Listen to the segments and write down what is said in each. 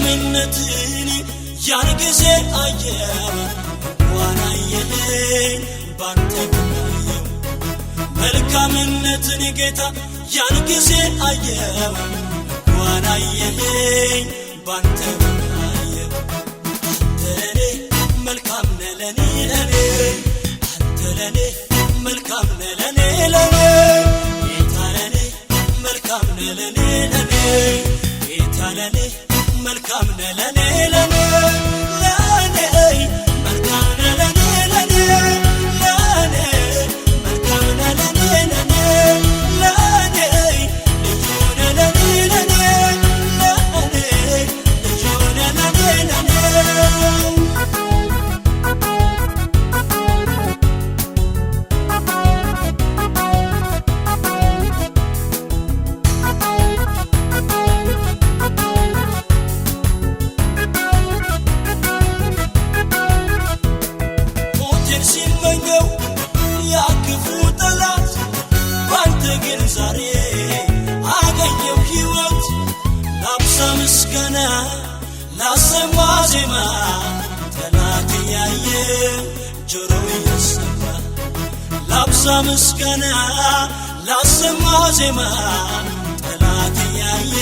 መልካምነትን ያን ጊዜ አየው፣ እንኳን አየኸኝ ባንተ ብናየው። መልካምነትን ጌታ ያን ጊዜ አየው፣ እንኳን አየኸኝ ባንተ ብናየው። አንተ ለኔ መልካም ነህ ለኔ ለኔ፣ አንተ ለኔ መልካም ነህ ለኔ ለኔ፣ ጌታ ለኔ መልካም ነህ ለኔ ለኔ፣ ጌታ ለኔ መልካም ነህ ለኔ ለኔ፣ ለኔ መልካም ነህ ለኔ ለኔ፣ ለኔ መልካም ነህ ለኔ ለኔ፣ ለኔ ልዩ ነህ ለኔ ለኔ፣ ለኔ ልዩ ነህ ለኔ ለኔ። ሞቴን ሲመኘው ያ ክፉ ጠላት፣ ባንተ ግን ዛሬ አገኘው ሕይወት። ላብዛ ምስጋና፣ ላሰማ ዜማ፣ ጠላት እያየ ጆሮ እየሰማ። ላብዛ ምስጋና፣ ላሰማ ዜማ፣ ጠላት እያየ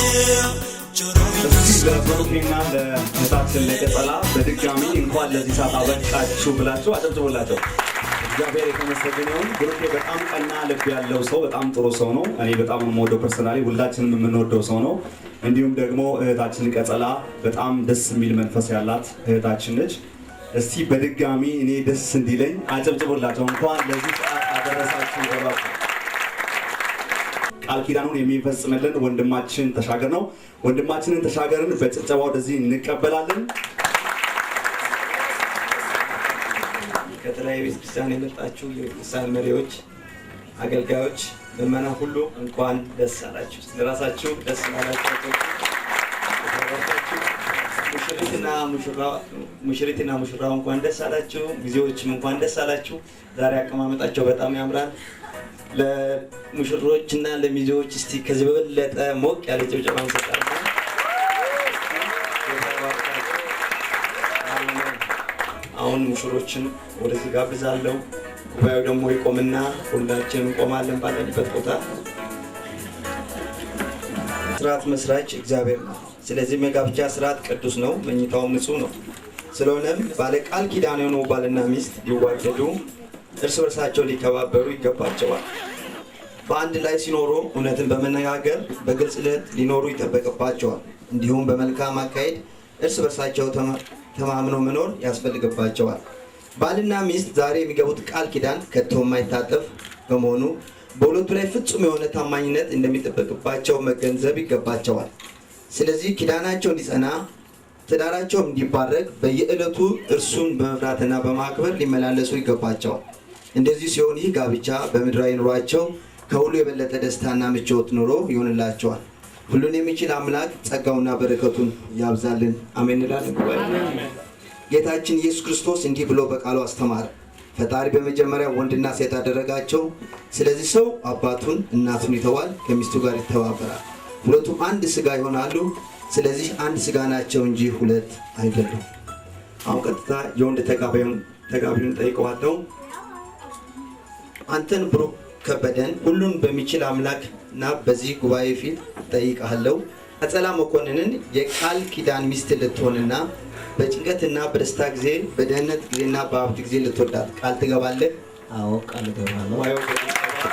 ጆሮ እስቲ ለብሩኬና ለእህታችን ለቀጸላ በድጋሚ እንኳን ለዚህ ሰዓት አበቃችሁ ብላችሁ አጨብጭቡላቸው። እግዚአብሔር የተመሰገነ ይሁን። ብሩኬ በጣም ቀና ልብ ያለው ሰው፣ በጣም ጥሩ ሰው ነው። እኔ በጣም የምወደው personally፣ ሁላችንም የምንወደው ሰው ነው። እንዲሁም ደግሞ እህታችን ቀጸላ በጣም ደስ የሚል መንፈስ ያላት እህታችን ነች። እስቲ በድጋሚ እኔ ደስ እንዲለኝ አጨብጭቡላቸው። እንኳን ለዚህ ሰዓት አደረሳችሁ በሏቸው። ቃል ኪዳኑን የሚፈጽምልን ወንድማችን ተሻገር ነው። ወንድማችንን ተሻገርን በጭብጨባ ወደዚህ እንቀበላለን። ከተለያዩ ቤተክርስቲያን የመጣችሁ የቤተክርስቲያን መሪዎች፣ አገልጋዮች፣ ምዕመናን ሁሉ እንኳን ደስ አላችሁ። ለራሳችሁ ደስ አላችሁ። ሙሽሪትና ሙሽራው እንኳን ደስ አላችሁ። ሚዜዎችም እንኳን ደስ አላችሁ። ዛሬ አቀማመጣቸው በጣም ያምራል። ለሙሽሮችና ለሚዜዎች እስቲ ከዚህ በበለጠ ሞቅ ያለ ጭብጨባ እንሰጣለን። ጌታ ይባርካችሁ። አሜን። አሁን ሙሽሮችን ወደዚህ ጋብዛለሁ። ጉባኤው ደግሞ ይቆምና ሁላችንም እንቆማለን ባለንበት ቦታ። ስርዓት መስራች እግዚአብሔር ነው። ስለዚህም የጋብቻ ስርዓት ቅዱስ ነው፣ መኝታውም ንጹህ ነው። ስለሆነም ባለ ቃል ኪዳን የሆኑ ባልና ሚስት ሊዋደዱ፣ እርስ በርሳቸው ሊከባበሩ ይገባቸዋል። በአንድ ላይ ሲኖሩ እውነትን በመነጋገር በግልጽነት ሊኖሩ ይጠበቅባቸዋል። እንዲሁም በመልካም አካሄድ እርስ በርሳቸው ተማምኖ መኖር ያስፈልግባቸዋል። ባልና ሚስት ዛሬ የሚገቡት ቃል ኪዳን ከቶ የማይታጠፍ በመሆኑ በሁለቱ ላይ ፍጹም የሆነ ታማኝነት እንደሚጠበቅባቸው መገንዘብ ይገባቸዋል። ስለዚህ ኪዳናቸው እንዲጸና፣ ትዳራቸውም እንዲባረክ በየዕለቱ እርሱን በመፍራትና በማክበር ሊመላለሱ ይገባቸዋል። እንደዚህ ሲሆን ይህ ጋብቻ በምድራዊ ኑሯቸው ከሁሉ የበለጠ ደስታና ምቾት ኑሮ ይሆንላቸዋል። ሁሉን የሚችል አምላክ ጸጋውና በረከቱን ያብዛልን። አሜን እንላለን። ጉባኤ ጌታችን ኢየሱስ ክርስቶስ እንዲህ ብሎ በቃሉ አስተማረ። ፈጣሪ በመጀመሪያ ወንድና ሴት አደረጋቸው። ስለዚህ ሰው አባቱን እናቱን ይተዋል፣ ከሚስቱ ጋር ይተባበራል፣ ሁለቱም አንድ ስጋ ይሆናሉ። ስለዚህ አንድ ስጋ ናቸው እንጂ ሁለት አይደሉም። አሁን ቀጥታ የወንድ ተጋቢውን ጠይቀዋለሁ። አንተን ብሩክ ከበደን ሁሉን በሚችል አምላክ እና በዚህ ጉባኤ ፊት ጠይቃለሁ። ቀጸላ መኮንንን የቃል ኪዳን ሚስት ልትሆንና በጭንቀትና በደስታ ጊዜ፣ በድህነት ጊዜና በሀብት ጊዜ ልትወዳት ቃል ትገባለህ? አዎ፣ ቃል እገባለሁ። ጉባኤው በጭብጨባ።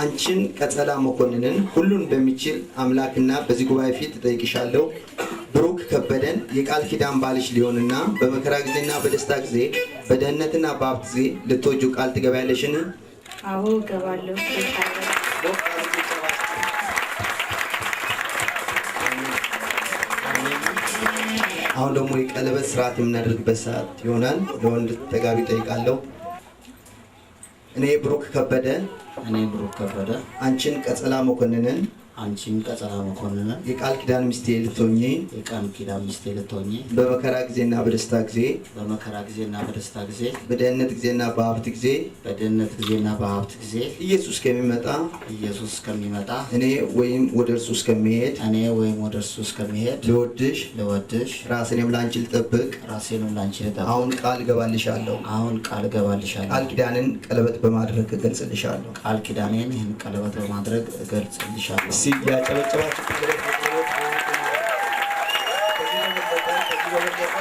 አንቺን ቀጸላ መኮንንን ሁሉን በሚችል አምላክና በዚህ ጉባኤ ፊት እጠይቅሻለሁ። ብሩክ ከበደን የቃል ኪዳን ባልሽ ሊሆንና በመከራ ጊዜና በደስታ ጊዜ፣ በድህነትና በሀብት ጊዜ ልትወጂው ቃል ትገቢያለሽን? አዎ፣ እገባለሁ። ሞቅ ያለ ጭብጨባ። አሁን ደግሞ የቀለበት ስርዓት የምናደርግበት ሰዓት ይሆናል። ለወንድ ተጋቢ ጠይቃለሁ። እኔ ብሩክ ከበደ እኔ ብሩክ ከበደ አንቺን ቀጸላ መኮንንን አንቺን ቀጸላ መኮንንን የቃል ኪዳን ሚስቴ ልትሆኚ የቃል ኪዳን ሚስቴ ልትሆኚ በመከራ ጊዜና በደስታ ጊዜ በመከራ ጊዜና በደስታ ጊዜ በድህነት ጊዜና በሀብት ጊዜ በድህነት ጊዜና በሀብት ጊዜ ኢየሱስ እስከሚመጣ ኢየሱስ እስከሚመጣ እኔ ወይም ወደ እርሱ እስከሚሄድ እኔ ወይም ወደ እርሱ እስከሚሄድ ልወድሽ ልወድሽ ራሴንም ላንቺ ልጠብቅ ራሴንም ላንቺ ልጠብቅ አሁን ቃል እገባልሻለሁ። አሁን ቃል እገባልሻለሁ። ቃል ኪዳንን ቀለበት በማድረግ እገልጽልሻለሁ። ቃል ኪዳኔን ይህን ቀለበት በማድረግ እገልጽልሻለሁ። እስቲ ያጨበጨባችሁ ቀለበት በቀለበት። ከዚህ በበለጠ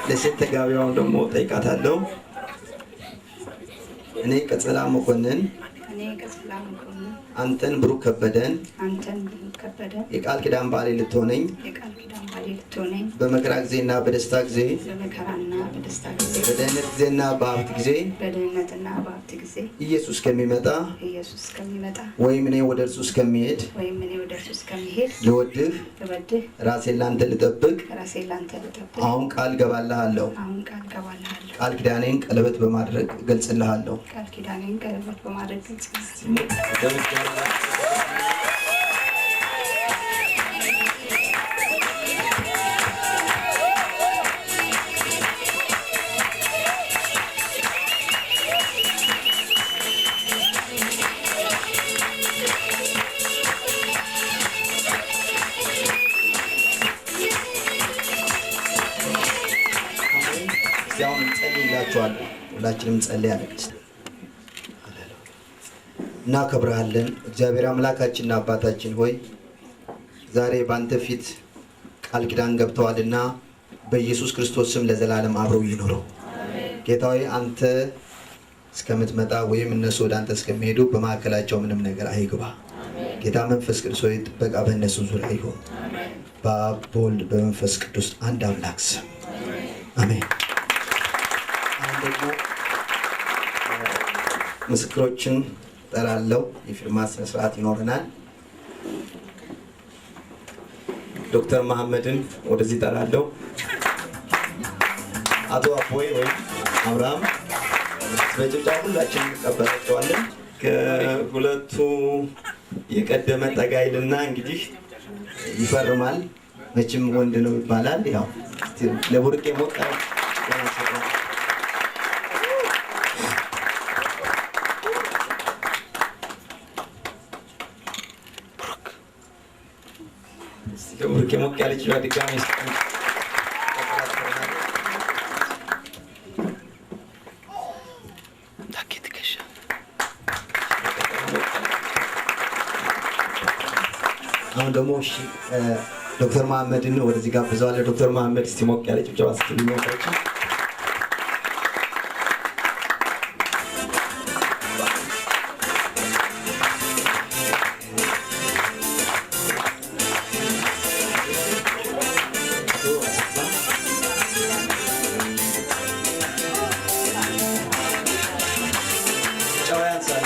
ለሴት ተጋቢዋን ደግሞ ጠይቃታለሁ። እኔ ቀጸላ መኮንን እኔ ቀጸላ መኮንን አንተን ብሩክ ከበደን አንተን ብሩክ ከበደ የቃል ኪዳን ባሌ ልትሆነኝ የቃል ኪዳን ባሌ ልትሆነኝ በመከራ ጊዜና በደስታ ጊዜ በመከራና በደስታ ጊዜ በድህነት ጊዜና በሀብት ጊዜ በድህነትና በሀብት ጊዜ ኢየሱስ እስከሚመጣ ኢየሱስ እስከሚመጣ ወይም እኔ ወደ እርሱ እስከሚሄድ ወይም እኔ ወደ እርሱ እስከሚሄድ ልወድህ ልወድህ ራሴን ላንተ ልጠብቅ ራሴን ላንተ ልጠብቅ አሁን ቃል እገባልሃለሁ። አሁን ቃል እገባልሃለሁ። ቃል ኪዳኔን ቀለበት በማድረግ እገልጽልሃለሁ። ቃል ኪዳኔን ቀለበት በማድረግ እገልጽልሃለሁ። እስቲ አሁን እንጸልይላችኋለን። ሁላችንም እንጸልያለን። እናከብርሃለን እግዚአብሔር አምላካችንና አባታችን ሆይ፣ ዛሬ በአንተ ፊት ቃል ኪዳን ገብተዋልና በኢየሱስ ክርስቶስ ስም ለዘላለም አብረው ይኑሩ። ጌታ ሆይ፣ አንተ እስከምትመጣ ወይም እነሱ ወደ አንተ እስከሚሄዱ በመካከላቸው ምንም ነገር አይግባ። ጌታ መንፈስ ቅዱስ ሆይ፣ ጥበቃ በእነሱ ዙሪያ ይሁን። በአብ በወልድ በመንፈስ ቅዱስ አንድ አምላክ ስም አሜን። አሁን ደግሞ ምስክሮችን ጠራለው። የፊርማ ስነ ስርዓት ይኖረናል። ዶክተር መሐመድን ወደዚህ ጠራለው። አቶ አቦይ ወይም አብርሃም በጭብጨባ ሁላችንም እንቀበላቸዋለን። ከሁለቱ የቀደመ ጠጋ ይልና እንግዲህ ይፈርማል። መቼም ወንድ ነው ይባላል። ያው ለቡርቄ ሞቅ ለቡርቄ ሞቅ ያለች ድጋሚ። አሁን ደግሞ እሺ ዶክተር መሐመድን ወደዚህ ጋብዘዋለሁ። ዶክተር መሐመድ እስቲ ሞቅ ያለ ጭብጨባ ስትልኝ። ጨው ያንሳል።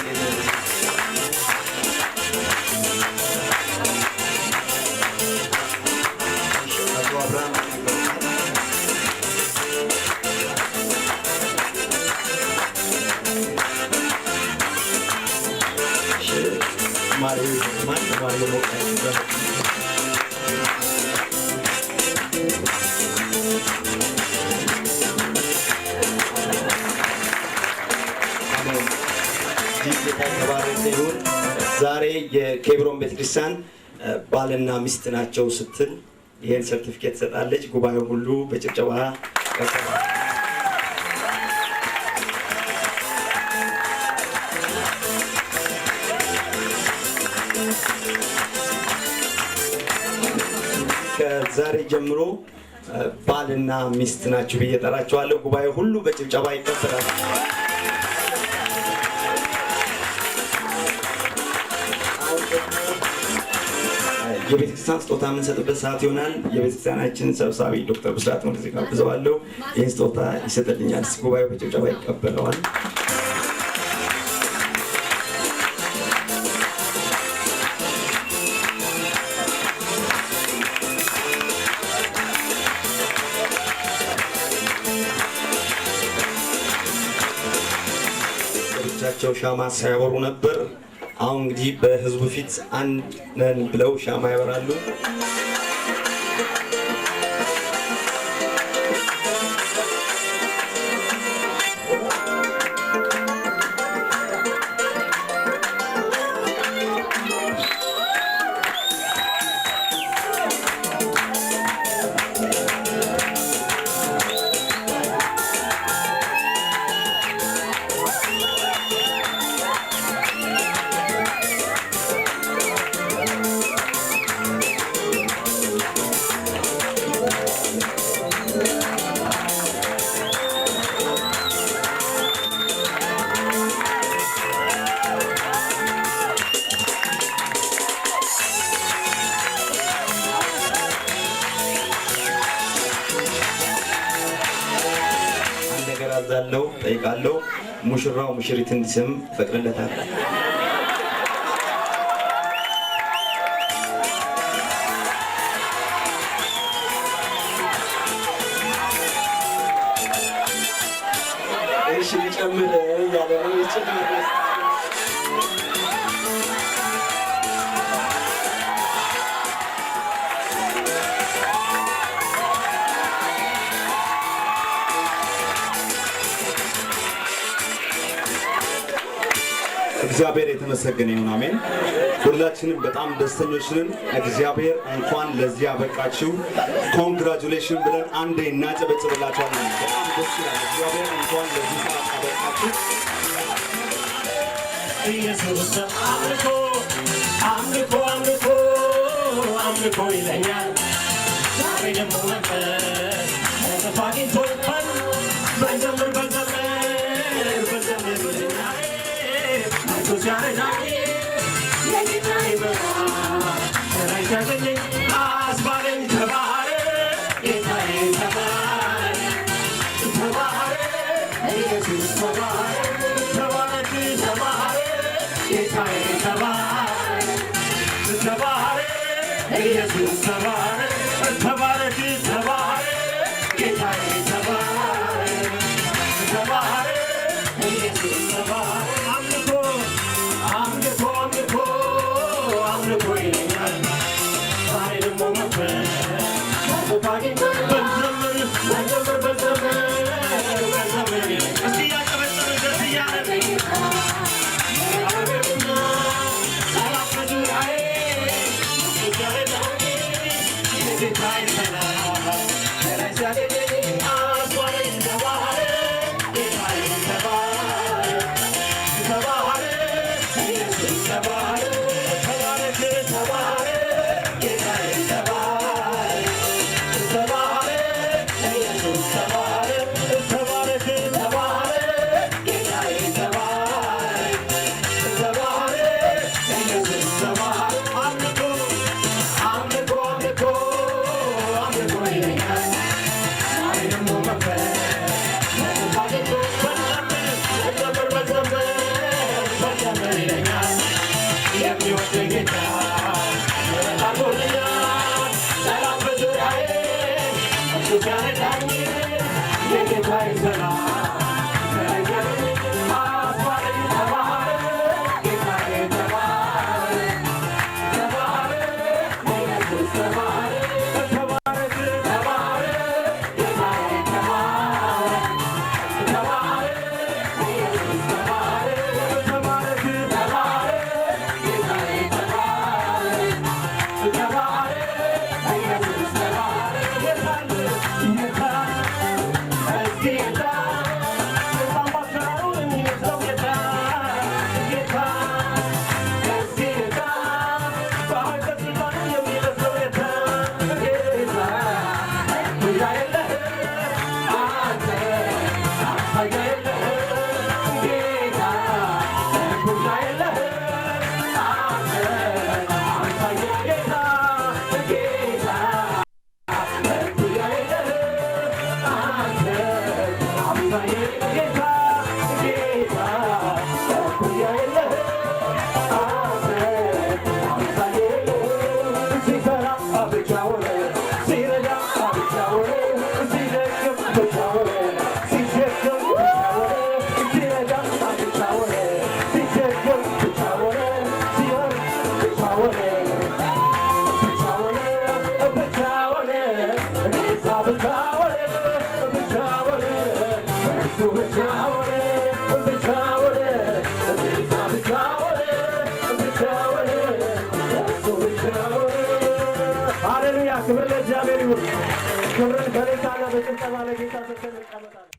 አቶ አብርሃም። ማሪው ይፈርማል። ማሪው ሞቅ ያለ ጭብጨባ። አሜን። እጅግ ጌታ የተባረከ ይሁን። ዛሬ የኬብሮን ቤተክርስቲያን ባልና ሚስት ናቸው ስትል ይህን ሰርቲፊኬት ትሰጣለች። ጉባኤው ሁሉ በጭብጨባ ያቀርባል። ከዛሬ ጀምሮ ባልና ሚስት ናችሁ ብዬ ጠራቸዋለሁ። ጉባኤው ሁሉ በጭብጨባ ይቀበላል። አሁን ደግሞ የቤተክርስቲያን ስጦታ የምንሰጥበት ሰዓት ይሆናል። የቤተክርስቲያናችን ሰብሳቢ ዶክተር ብስራት ወደዚህ ጋብዘዋለሁ። ይህን ስጦታ ይሰጥልኛል። እስኪ ጉባኤው በጭብጨባ ይቀበለዋል። በየራሳቸው ሻማ ሲያበሩ ነበር። አሁን እንግዲህ በህዝቡ ፊት አንድ ነን ብለው ሻማ ያበራሉ። አንድ ነገር አዛለው ጠይቃለሁ። ሙሽራው ሙሽሪት እንዲስም ፈቅድለታል። እሺ ሊጨምር እያለ ነው። ይጨምር። እግዚአብሔር የተመሰገነ ይሁን። አሜን። ሁላችንም በጣም ደስተኞች ነን። እግዚአብሔር እንኳን ለዚህ ያበቃችሁ። Congratulation ብለን አንዴ እናጨበጭብላችኋለን። በጣም ደስ ይላል። እግዚአብሔር እንኳን ለዚህ ሰዓት አበቃችሁ። ኢየሱስ አምልኮ አምልኮ አምልኮ አምልኮ ይለኛል። ዛሬ ደግሞ መንፈስ ተስፋ አግኝቶኛል። በዘምር በዘምር በዘምር ይለኛል። አይቶ ሲያረዳኝ የጌታዬ ብርሃን ከላይ ሲያገኘኝ አስባለኝ። ተባረክ ጌታዬ፣ ተባረክ፣ ተባረክ ኢየሱስ፣ ተባረክ፣ ተባረክ፣ ተባረክ ጌታዬ፣ ተባረክ፣ ተባረክ ኢየሱስ፣ ተባረክ፣ ተባረክ፣ ተባረክ ጌታዬ፣ ተባረክ፣ ተባረክ ኢየሱስ፣ ተባረክ። አምልኮ አምልኮ አምልኮ አምልኮ ይለኛል። ዛሬ ደግሞ መንፈስ በዘምር በዘምር በዘምር በዘምር ይለኛል። እስቲ እያጨበጨብን ደስ እያለን። ሰላም በዙሪያዬ የጌታዬ ሰላም ከላይ ሲያገኘኝ አስባለኝ። ተባረክ ጌታዬ፣ ተባረክ፣ ተባረክ ኢየሱስ፣ ተባረክ፣ ተባረክ፣ ተባረክ ጌታዬ፣ ተባረክ፣ ተባረክ ኢየሱስ፣ ተባረክ፣ ተባረክ፣ ተባረክ ጌታዬ፣ ተባረክ፣ ተባረክ ኢየሱስ፣ ተባረክ። አምልኮ አምልኮ አምልኮ አምልኮ ይለኛል። ሃሌሉያ! ክብር ለእግዚአብሔር ይሁን። ክብርን በእልልታና በጭብጨባ ለጌታ ሰጥተን እንቀመጣለን።